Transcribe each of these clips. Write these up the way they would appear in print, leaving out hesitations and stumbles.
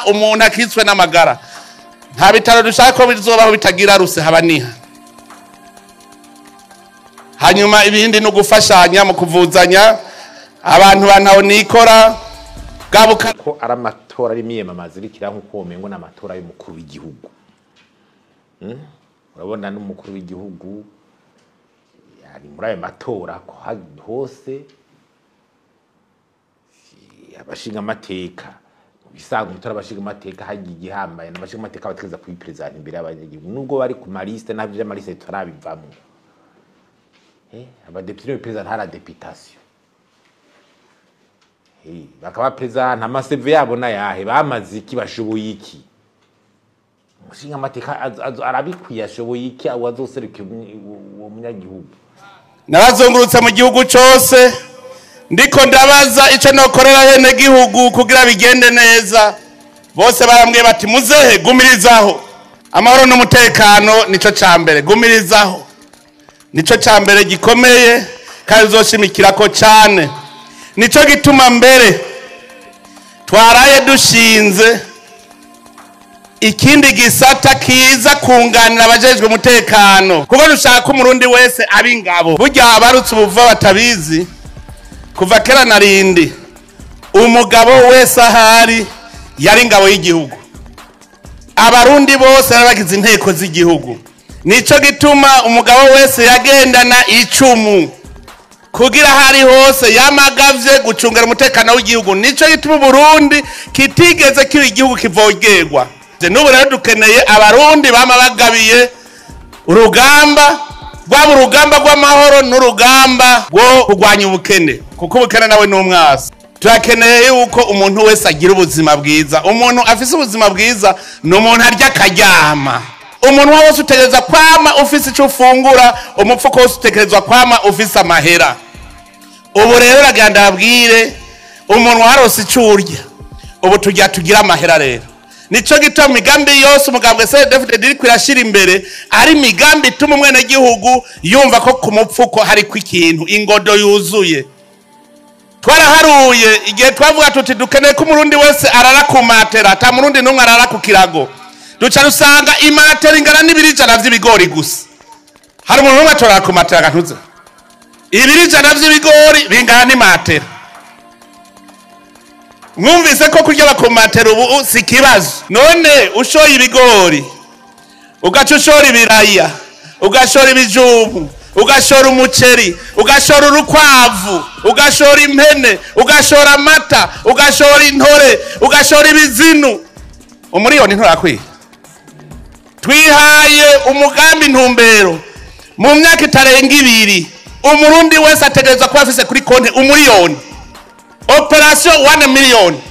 umuntu akitswe n'amagara. Nta bitaro dushaka ko bizobaho bitagira ruse habaniha. Hanyuma ibindi no gufashanya mu kuvuzanya abantu bantaho nikora gabuka ko ari amatora ari miyemamaza irikira nkuko womengo n'amatora y'umukuru w'igihugu. Urabona n'umukuru w'igihugu ari muri ayo matora ko hose abashinga amateka bisanzwe umutora abashinga amateka hagiye igihambaye n'abashinga amateka bategeza kuyipresenta imbere y'abanyagihugu nubwo bari ku maliste n'abyo by'amaliste turabivamo. Abadepite ni perezida ntara deputation. Bakaba perezida nta maseve yabo nayahe bamaze iki bashoboye iki? Umushinga amateka arabikwiye ashoboye iki abo azoseruka uwo munyagihugu? Narazungurutse mu gihugu cose ndiko ndabaza ico nokorera hene gihugu kugira bigende neza. Bose barambwiye bati muzehe gumirizaho. Amahoro n'umutekano nico cambere, gumirizaho. Nico cambere gikomeye kandi uzoshimikirako cane. Nico gituma mbere twaraye dushinze ikindi gisata kiza kunganira abajejwe umutekano, kuko dushaka umurundi wese abingabo. Burya abarutse ubuva batabizi kuva kera narindi umugabo wese ahari yari ingabo y'igihugu. Abarundi bose barabagize inteko z'igihugu. Nico gituma umugabo wese yagendana icumu kugira hari hose yamagavye gucungera umutekano w'igihugu. Nico gituma Burundi kitigeze kiba igihugu kivogerwa. N'ubu rero dukeneye abarundi bama bagabiye urugamba rwaba urugamba rw'amahoro n'urugamba rwo kurwanya ubukene, kuko ubukene nawe ni umwasi. Turakeneye yuko umuntu wese agira ubuzima bwiza. Umuntu afise ubuzima bwiza ni umuntu arya akaryama. Umuntu wose utegerezwa kwama ufise ico ufungura, umupfuko wose utegerezwa kwama ufise amahera. Ubu rero raganda abwire umuntu warose ico urya, ubu tujya tugira amahera rero. Nico gituma migambi yose umugambwe CNDD-FDD iri kwirashira imbere ari migambi ituma umwene gihugu yumva ko ku mupfuko hari ku ikintu ingodo yuzuye. Twaraharuye igihe twavuga tuti dukeneye ko umurundi wese arara ku matera, ata murundi n'umwe arara ku kirago. Duca rusanga imatera ingana n'ibiro ijana vy'ibigori gusa. Hari umuntu umwe atorara ku matera agantuza. Ibiro ijana vy'ibigori bingana n'imatera. Mwumvise ko kurya bakomatera ubu si kibazo. None ushoye ibigori, ugaca ushora ibiraya, ugashora ibijumbu, ugashora umuceri, ugashora urukwavu, ugashora impene, ugashora amata, ugashora intore, ugashora ibizinu, umuriyoni nturakwiye. Twihaye umugambi ntumbero mu myaka itarenga ibiri umurundi wese ategerezwa kuba afise kuri konti umuriyoni. Operation 1 million.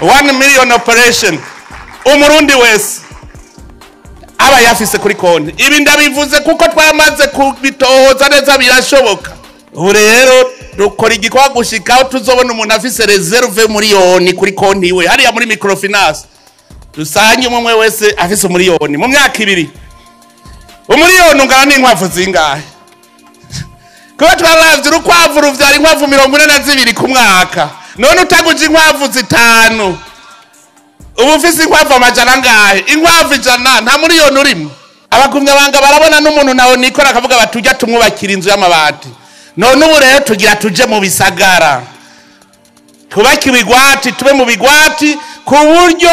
1 million operation. Umurundi wese aba yafise kuri konti. Ibi ndabivuze kuko twamaze kubitohoza neza birashoboka. Ubu rero dukora igikorwa gushika tuzobona umuntu afise reserve miliyoni kuri konti iwe hariya muri microfinance. Dusanye umwe wese afise umuriyoni mu myaka ibiri. Umuriyoni ungana n'inkwavu zingahe? Kuba twaravye urukwavu ruvyara inkwavu 42 ku mwaka. None utaguje inkwavu 5 ubu ufise inkwavu amajana angahe? Inkwavu 100 nta muriyoni urimo. Abagumya banga barabona n'umuntu nawe nikora akavuga batujya tumwubakira inzu y'amabati. None ubu rero tugira tuje mu bisagara, tubake ibigwati, tube mu bigwati ku buryo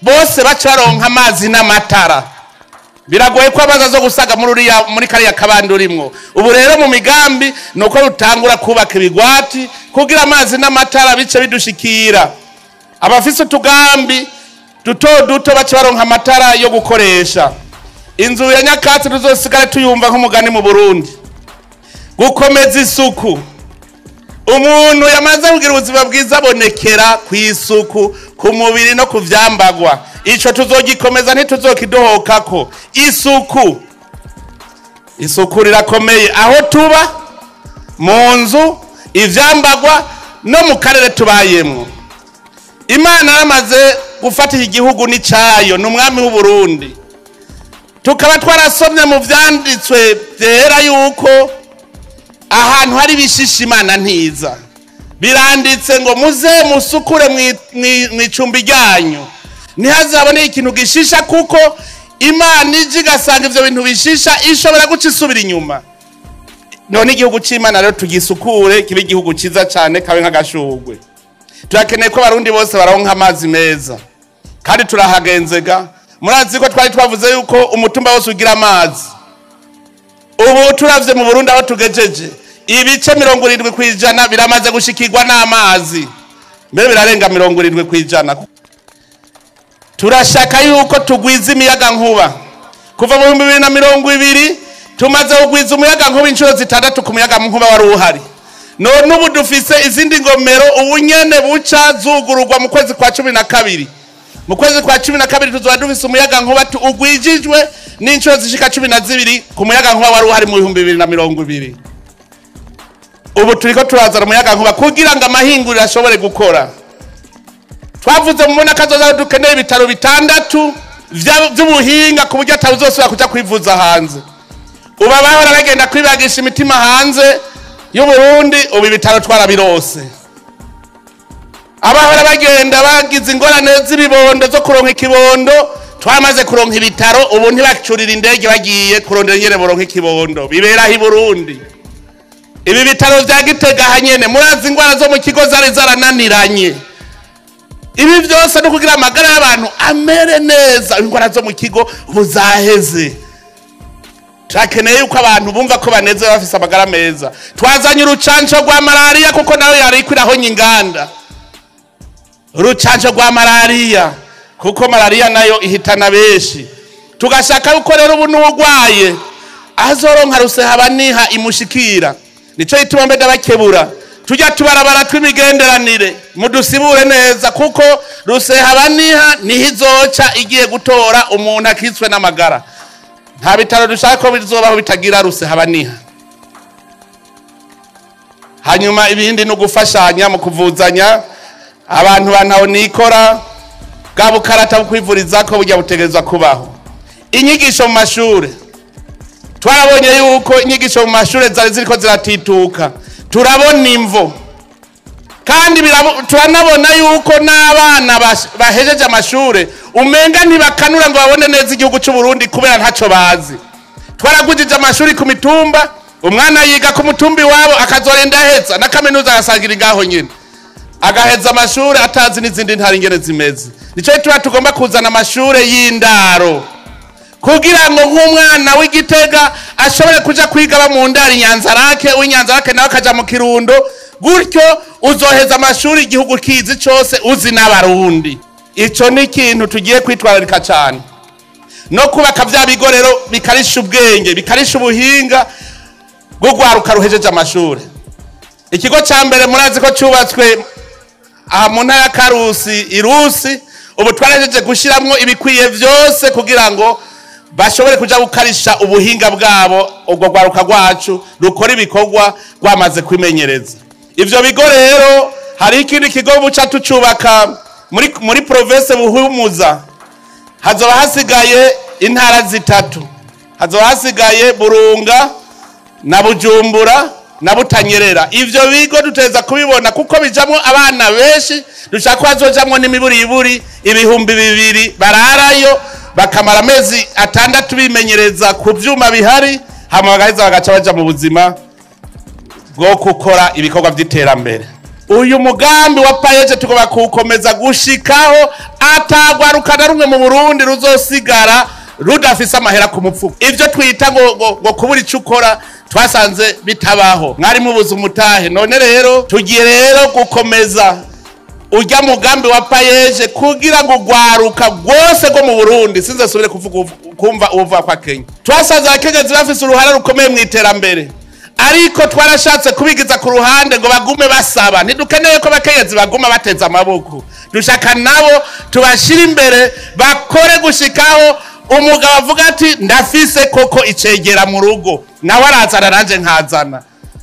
bose baca baronka amazi n'amatara. Biragoye ko abaza zo gusaga muri uriya muri kariya kabandi urimwo. Ubu rero mu migambi nuko rutangura kubaka ibigwati kugira amazi n'amatara bice bidushikira. Abafise utugambi duto duto baca baronka amatara yo gukoresha. Inzu ya nyakatsi tuzosigara tuyumva nk'umugani mu Burundi. Gukomeza isuku. Umuntu yamaze kugira ubuzima bwiza abonekera ku isuku, ku mubiri no kuvyambagwa. Ico tuzogikomeza ntituzokidohokako. Isuku. Isuku rirakomeye aho tuba, mu nzu, ivyambagwa no mu karere tubayemwo. Imana yaramaze gufata iki gihugu n'icayo, ni umwami w'u Burundi. Tukaba twarasomye mu vyanditswe vyera yuko ahantu hari ibishishi Imana ntiza. Biranditse ngo muze musukure mw'icumbi ryanyu, ntihazabone ikintu gishisha, kuko Imana ije igasanga ivyo bintu bishisha ishobora guca isubira inyuma. None igihugu c'Imana rero tugisukure kibe igihugu ciza cane, kabe nk'agashurwe. Turakeneye ko abarundi bose baronka amazi meza, kandi turahagenzega. Murazi ko twari twavuze yuko umutumba wose ugira amazi. Ubu turavye mu Burundi aho tugejeje, ibice 70% biramaze gushikirwa n'amazi, mbere birarenga 70%. Turashaka yuko tugwiza imiyaga nkuba. Kuva mu 2020 tumaze kugwiza umuyaga nkuba inshuro 6 ku muyaga nkuba wari uhari. None ubu dufise izindi ngomero ubu nyene buca zugururwa mu kwezi kwa 12. Mu kwezi kwa 12 tuzoba dufise umuyaga nkuba ugwijijwe n'inshuro zishika 12 ku muyaga nkuba wari uhari mu 2020. Ubu turiko turazana umuyaga nkuba kugira ngo amahinguriro ashobore gukora. Twavuze mu mbona kazoza dukeneye ibitaro 6 vy'ubuhinga ku buryo atawuzosubira kuja kwivuza hanze. Ubu abahora bagenda kwibagisha imitima hanze y'u Burundi, ubu ibitaro twarabirose. Abahora bagenda bagize ingorane z'ibibondo zo kuronka ikibondo, twamaze kuronka ibitaro, ubu ntibacurira indege bagiye kurondera nyene boronka ikibondo, biberaho i Burundi. Ibi bitaro vya Gitega hanyene murazi ingwara zo mu kigo zari zarananiranye. Ibi vyose no kugira amagara y'abantu amere neza, ingwara zo mu kigo buzaheze. Turakeneye yuko abantu bumva ko banezerewe bafise amagara meza. Twazanye urucanco rwa malaria kuko nayo yari ikwiraho nyinganda. Urucanco rwa malaria kuko malaria nayo ihitana benshi. Tugashaka yuko rero ubu n'uwugwaye azoronka rusehabaniha imushikira. Nico gituma mbe ndabakebura, tujya tubarabara tw'imigenderanire mudusibure neza, kuko rusehabaniha niho izoca igiye gutora umuntu akitswe n'amagara. Nta bitaro dushaka ko bizobaho bitagira rusehabaniha. Hanyuma ibindi no gufashanya mu kuvuzanya, abantu bantaho nikora bwa bukarata bwo ko bujya butegerezwa kubaho. Inyigisho mu mashure, twarabonye yuko inyigisho mu mashure zari ziriko ziratituka, turabona imvo, kandi turanabona yuko n'abana bahejeje amashure umenga ntibakanura ngo babone neza igihugu c'u Burundi kubera ntaco bazi. Twaragujije amashuri ku mitumba, umwana yiga ku mutumbi wabo akazorenda aheza na kaminuza agasangira ngaho nyine, agaheza amashure atazi n'izindi ntari ingene zimeze. Nico gituma tugomba kuzana amashure y'indaro kugira ngo nk'umwana w'Igitega ashobore kuja kwiga ba mu ndaro Inyanzarake, uw'Inyanzarake nawe akaja mu Kirundo, gutyo uzoheza amashuri igihugu kizi cose uzi n'abarundi. Ico ni ikintu tugiye kwitwararika cane, no kubaka vya bigo rero bikarisha ubwenge, bikarisha ubuhinga bwo gwaruka ruhejeje amashure. Ikigo ca mbere murazi ko cubatswe aha mu ntara ya Karusi Irusi, ubu twarahejeje gushiramwo ibikwiye vyose kugira ngo bashobore kuja gukarisha ubuhinga bwabo, ubwo gwaruka rwacu rukora ibikorwa rwamaze kwimenyereza. Ivyo bigo rero hari ikindi kigo buca tucubaka muri province Buhumuza. Hazoba hasigaye intara 3, hazoba hasigaye Burunga na Bujumbura na Butanyerera. Ivyo bigo duteza kubibona kuko bijamwo abana benshi, dushaka ko hazojamwo n'imiburiburi 2000 bararayo bakamara amezi 6 bimenyereza ku vyuma bihari, hama bagaheza bagaca baja mu buzima bwo gukora ibikorwa vy'iterambere. Uyu mugambi wa PAEEJ tugomba kuwukomeza gushikaho atagwaruka na rumwe mu Burundi ruzosigara rudafise amahera ku mupfuko. Ivyo twita ngo kubura ico ukora twasanze bitabaho. Mwari mubuze umutahe, none rero tugiye rero gukomeza urya mugambi wa PAEEJ kugira ngo gwaruka rwose rwo mu Burundi sinze subire kuvuga kumva uvuga kwa Kenya. Twasanze abakenyezi bafise uruhara rukomeye mu iterambere, ariko twarashatse kubigiza ku ruhande ngo bagume basaba. Ntidukeneye ko abakenyezi baguma bateza amaboko, dushaka nabo tubashira imbere bakore gushikaho umugabo avuga ati ndafise koko icegera mu rugo, nawe arazana nanje nkazana.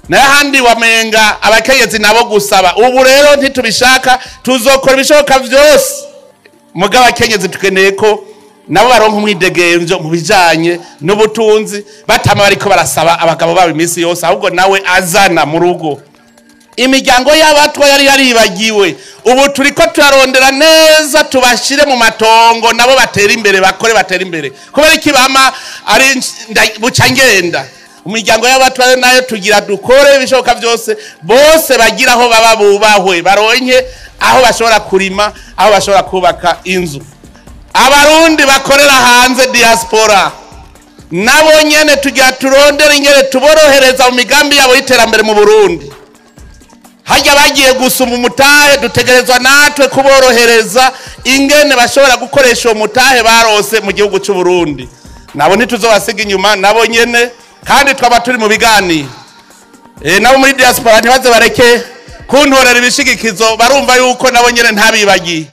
N'ahandi wamenga abakenyezi nabo gusaba. Ubu rero ntitubishaka, tuzokora ibishoboka vyose. Mugabo abakenyezi tukeneye ko nabo baronka umwidegemvyo mu bijanye n'ubutunzi, batama bariko barasaba abagabo babo iminsi yose, ahubwo nawe azana mu rugo. Imiryango y'abatwa yari yaribagiwe, ubu turiko turarondera neza tubashire mu matongo nabo batera imbere, bakore batera imbere. Kubera iki bama ari buca ngenda imiryango y'abatwa nayo tugira dukore ibishoboka byose bose bagira aho baba bubahwe, baronke aho bashobora kurima, aho bashobora kubaka inzu. Abarundi bakorera hanze, diaspora, nabo nyene tugira turondere ingene tuborohereza mu migambi yabo y'iterambere mu Burundi. Hajya bagiye gusuma umutahe, dutegerezwa natwe kuborohereza ingene bashobora gukoresha uwo mutahe barose mu gihugu cy'u Burundi. Nabo ntituzobasiga inyuma nabo nyene, kandi twaba turi mu biganiro. Nabo muri diaspora ntibaze bareke kuntorera ibishigikizo, barumva yuko nabo nyene ntabibagiye.